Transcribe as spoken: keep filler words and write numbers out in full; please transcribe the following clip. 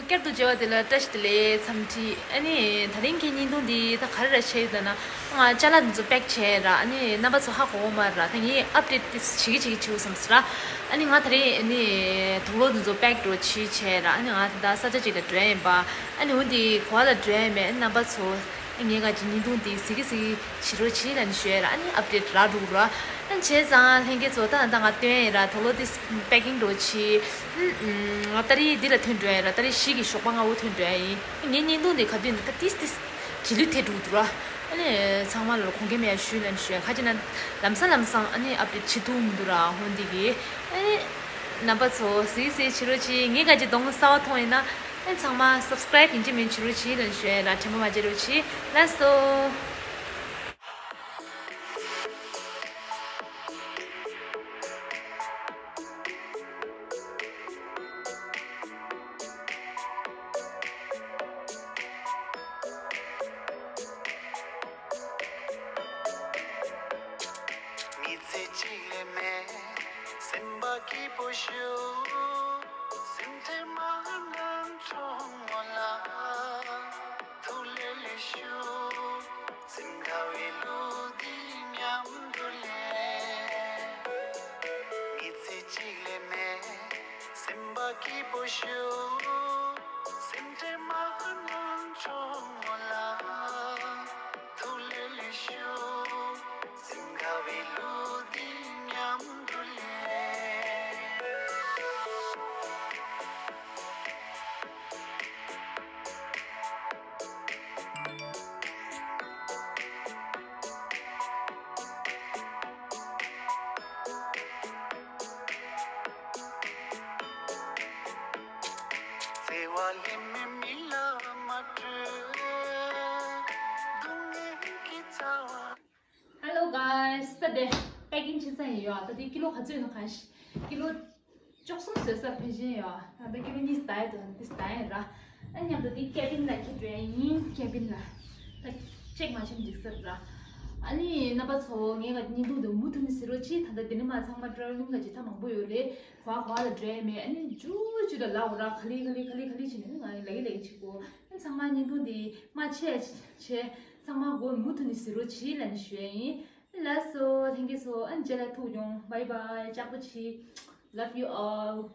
བསྐྱར་དུ་མཇལ་བ་དེ་ལ་བཀྲ་ཤིས་བདེ་ལེགས་འཚམས་འདྲི། ཨ་ནི་དེ་རིང་གི་བརྙན་ཐུང་འདི་ད་ག་རེ་ར་བྱས་ཡོད་ལབ་ན། ང་ཅ་ལག་འདི་ཚོ་པེག་བྱས་ར། ཨ་ནི་རྣམ་པ་ཚོ་ཧ་གོ་གི་མ་རེད་ར། ད་ངས་ཨབ་ཌེཊ་དེ་བྱེད་ཀྱི་བྱེད་ཀྱི་བྱེད་དགོས་བསམ་སོང་ར། ཨ་ནི་ང་དེ་རིང་ཨ་ནི་དུག་ལོག་འདི་ཚོ་པེག་འདྲ་བྱས་བྱས་ར། ཨ་ནི་ང་ད་ལྟ་ས་ཆ་ཅིག་ལ་འགྲོ་ཡ་ཡིན་པ། ཨ་ནི་འོ་འདི་ག་པར་ལ་འགྲོ་ཡ་ཡིན་མེད། ཨ་ནི་རྣམ་པ་ཚོ་ངས་ང་གི་བརྙན་ཐུང་འདི་གཟིགས་གཟིགས་བྱེད་རོགས་བྱེད་ལབ་ནས་ཞུ་ཡ་ར། ཨ་ནི་ཨབ་ཌེཊ་རག་འགྲོ་གི་ར། ཨ་ནི་བྱས་ཙང་ལྷན་རྒྱས་ཚོ་ད་ད་ང་སྟོན་ཡ་ར། དུག་ལོག་འདི་པེ་ཀིང་འདྲ་བྱས། ཨ་ནི་ང་ཏ་རིག་འདི་ལ་ཐོན་འགྲོ་ཡ་ར། ཏ་རིག་བཞི་གི་ཞོགས་པ་སྔ་པོ་ཐོན་འགྲོ་ཡ་ཡིན། ངའི་བརྙན་ཐུང་འདི་ག་དུས་ནས་ད་ཏིས་ཏིས་རྗེས་ལུས་ཐེབས་འགྲོ་གི་འདུག་ར། ཨ་ནི་ཚང་མ་ལ་དགོངས་འགལ་མེད་ཡ་ཞུ་ལབ་ནས་ཞུ་ཡ། ག་ཅི་ན་ལམ་སང་ལམ་སང་ཨ་ནི་ཨབ་ཌེཊ་བྱེད་ཐུབ་མི་འདུག་ར་ཧོན་འདི་གི། ཨ་ནི་རྣམ་པ་ཚོ་གཟིགས་གཟིགས་བྱེད་རོགས་བྱེད། ངའི་ག་ཅི་གདོང་གསར་པ་མཐོང་ཡིན་ན། ཨ་ནི་ཚང་མ་སབ་སི་ཀ་རེབ་ཡིན་གཅིག་མིན་གཅིག་བྱེད་རོགས་བྱེད་ལབ་ནས་ཞུ་ཡ་ར། དྲན་པ་མ་བརྗེད་རོགས་བྱེད། ལགས་སོ། མི་ཚེ་གཅིག་ལས་མེད། སེམས་པ་སྐྱིད་པོ་ཞུ། སེམས་ཁྲལ་མ་གནང་གྲོགས་མོ་ལགས། ཐུགས་ལས་ལས་ཞུ། སེམས་དགའ་བའི་གླུ་འདི་མཉམ་དུ་ལེན། མི་ཚེ་གཅིག་ལས་མེད། སེམས་པ་སྐྱིད་པོ་ཞུ། སེམས་ཁྲལ་མ་གནང་གྲོགས་མོ་ལགས། ཐུགས་ལས་ལས་ཞུ། སེམས་དགའ་བའི་གླུ་འདི་མཉམ་དུ་ལེན། བརྩེ་བ་ལྷད་མེད་མི་ལ་མ་སྤྲོད། སྡུག་བསྔལ་གྱི་ཚ་བ། Hello guys, ད་དེ་པེ་ཀིང་བྱེད་ཚར་ཡིན་ཡོད། ད་དེ་ཀི་ལོ་ག་ཚོད་ཡོད་ན་གང་ཤེས། ཀི་ལོ་བཅུ་གསུམ་བཟོས་ཚར་ཕལ་ཆེར་ཡོད། ད་ལྟ་ཀི་ལོ་གཉིས་ཟླ་ཡི་འདུག་འདི་ཟླ་ཡི་ར། ཨ་མཉམ་དུ་འདི་ཀེ་བིན་ལ་ཁྱེར་འགྲོ་ཡ་ཡིན། ཀེ་བིན་ལ་ད་ཅེག་མ་ཕྱིན་འགྲིག་ས་ར། ཨ་ནི་རྣམ་པ་ཚོ་ངའི་ག་བརྙན་ཐུང་འདི་མུ་མཐུད་ནས་གཟིགས་རོགས་གྱིས། ད་ལྟ་འདི་ནས་མར་ཚང་མ་ཊ་རེ་ཝེ་ལིང་ག་ཅིག་ད་མང་པོ་ཡོད་རེད། ག་བ་ག་བ་ལ་འགྲོ་ཡ་མེད། ཨ་ནི་མཇུག་མཇུག་ལ་ལབ་འོ་ར། ག་ལེ་ག་ལེ་ག་ལེ་ག་ལེ་བྱས་ནས་ང་ལ་ཡི་ལ་ཡི་བྱེད་དགོས། ཨ་ནི་ཚང་མ་བརྙན་ཐུང་འདི་མ་ཆད་ཆད་ཚང་མ་མགོ་མུ་མཐུད་ནས་གཟིགས་རོགས་གྱིས་ལབ་ནས་ཞུ་ཡ་ཡིན། ལགས་སོ་ལྷན་རྒྱས་ཚོ། ཨ་ནི་རྗེས་ལ་ཐུག་ཡོང་། བའི་བའི། ལྕགས་པོ་བྱེད། Love you all.